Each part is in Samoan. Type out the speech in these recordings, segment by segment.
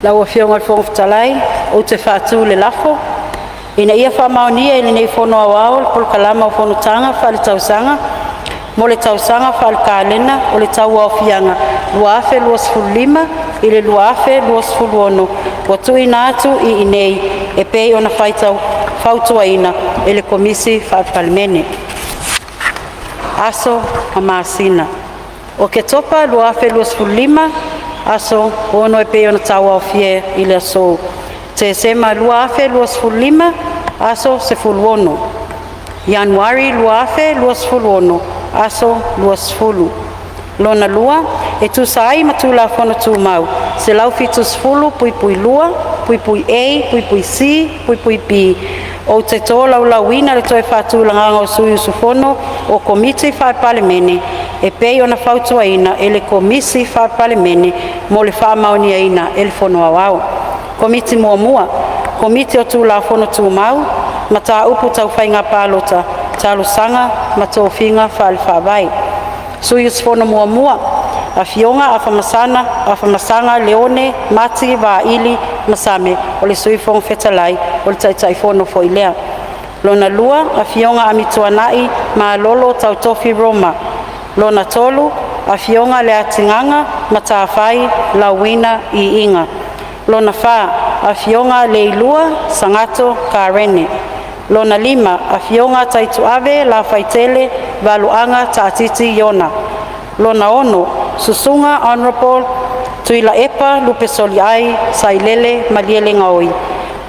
Lau Afioga i le Fofoga Fetalai ou te faatu le lafo, Ina ia faamaonia e lenei Fono Aoao le Polokalame o Fonotaga Faale-Tausaga mo le tausaga faalekalena o le tauaofiaga 2025/2026 ua tuuina atu i inei e pei ona fautuaina e le Komisi Faa-Palemene. Aso ma Masina. Oketopa 2025 aso 6 e pei ona tauaofia i le aso. Tesema 2025 aso 16. Ianuari 2026 aso 20. Lona lua, e tusa ai ma Tulafono Tumau 170(2)(a)(c)(b) ou te tolaulauina le toe faatulagaga o sui usufono o Komiti Faa-Palemene e pei ona fautuaina e le Komisi Faa-Palemene mo le faamaoniaina e le Fono Aoao. Komiti Muamua, Komiti o Tulafono Tumau, Mataupu Tau Faiga Palota, Talosaga ma Tofiga Faale-Faavae. Sui Usufono Muamua: Afioga Afamasaga Leone Mati Vaili Masame o le Sui Fofoga Fetalai o le Taitaifono foi lea. Lona Lua, Afioga Amituanai Malolo Tautofi Roma. Lona Tolu, Afioga Leatigaga Matafai Lauina Iiga. Lona Fa, Afioga Leilua Sagato Karene. Lona Lima, Afioga Taituave Lafaitele Valoaga Taatiti Iona. Lona Ono, Susuga Hon Tuilaepa Lupesoliai Sailele Malielegaoi.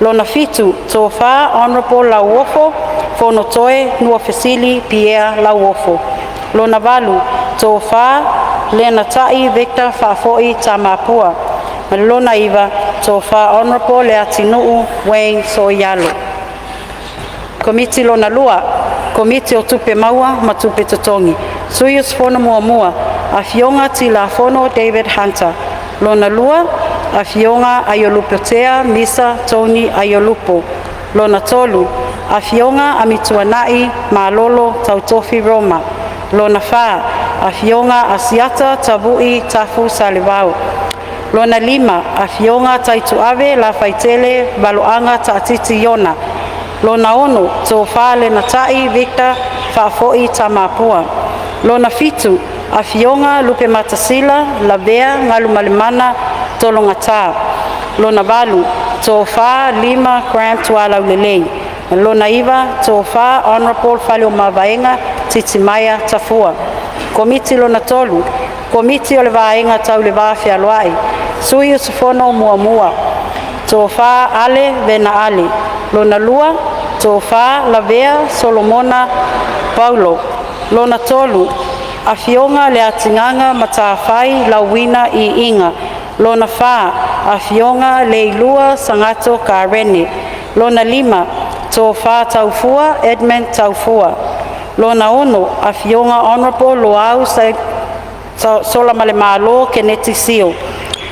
Lona Fitu, Tofa Hon Lauofo Fonotoe Nuafesili Pierre Lauofo. Lona Valu, Tofa Lenatai Victor Faafoi Tamapua. Ma le Lona Iva, Tofa Hon Leatinuu Wayne Sooialo. Komiti Lona Lua, Komiti o Tupe Maua ma Tupe Totogi. Sui usufono Muamua: Afioga Tilafono David Hunter. Lona Lua, Afioga Aiolupotea Misa Tony Aiolupo. Lona Tolu, Afioga Amituanai Malolo Tautofi Roma. Lona Fa, Afioga Asiata Tavui Tafu Salevao. Lona Lima, Afioga Taituave Lafaitele Valoaga Taatiti Iona. Lona Ono, Tofa Lenatai Victor Faafoi Tamapua. Lona Fitu, Afioga Lupematasila Lavea Galumalemana Tologata. Lona Valu, Tofa Lima Grant Tualaulelei. Ma le Lona Iva, Tofa Hon Faleomavaega Titimaea Tafua. Komiti Lona Tolu, Komiti o le Vaega Tau le Va Fealoai. Sui usufono Muamua: Tofa Ale Vena Ale. Lona Lua, Tofa Lavea Solomona Paulo. Lona Tolu, Afioga Leatigaga Matafai Lauina Iiga. Lona Fa, Afioga Leilua Sagato Karene. Lona Lima, Tofa Taufua Edmund Taufua. Lona Ono, Afioga Hon Loau Solamalemalo Keneti Sio.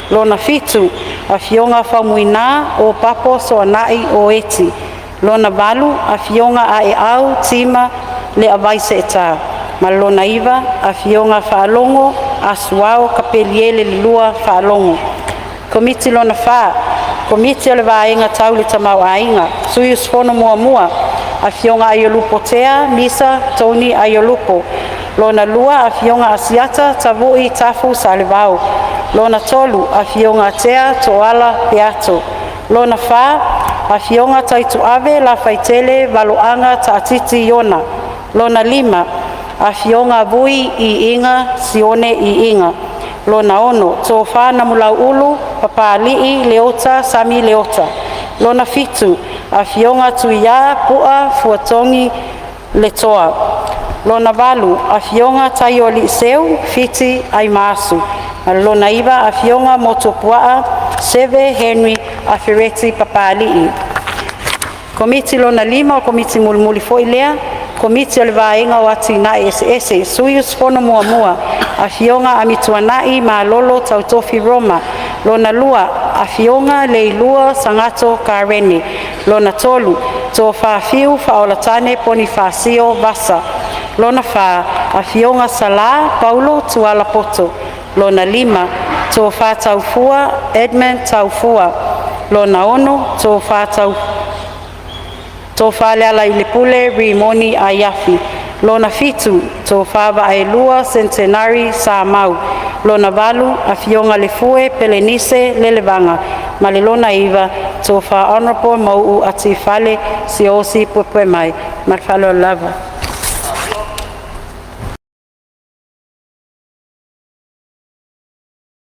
Lona Fitu, Afioga Faumuina Opapa Soanai Eti. Lona Valu, Afioga Aeau Tima Leavaiseeta. Ma le lona Iva, Afioga Faalogo Asuao Kapeliele II Faalogo. Komiti Lona Fa, Komiti o le Vaega Tau le Tamaoaiga. Sui usufono Muamua: Afioga Aiolupotea Misa Tony Aiolupo. Lona Lua, Afioga Asiata Tavui Tafu Salevao. Lona Tolu, Afioga Tea Tooala Peato. Lona Fa, Afioga Taituave Lafaitele Valoaga Taatiti Iona. Lona Lima, Afioga Vui Iiga Sione Iiga. Lona Ono, Tofa Namulauulu Papalii Leota Sami Leota. Lona Fitu, Afioga Tuia Pu'a Fuatogi Letoa. Lona Valu, Afioga Taioalii Seu Fiti Aimasu. Ma le lona Iva, Afioga Motuopuaa Seve Henry Afereti Papalii. Komiti lona lima, o Komiti mulimuli foi lea, Komiti o le Vaega o Atinae Eseese. Sui usufono Muamua: Afioga Amituanai Malolo Tautofi Roma. Lona Lua, Afioga Leilua Sagato Karene. Lona Tolu, Tofa Fiu Faaolatane Ponifasio Vasa. Lona Fa, Afioga Salā Paulo Tualapoto. Lona Lima, Tofa TAUFUA Edmund Taufua. 6. Tofa LEALAILEPULE Rimoni Aiafi. 7. Tofa Vaaelua Senitenari Samau. 8. Afioga LEFUE Pelenise Lelevaga. Ma le 9. Tofa Hon Mauu Atifale Siaosi Puepuemai. Ma le faaaloalo lava.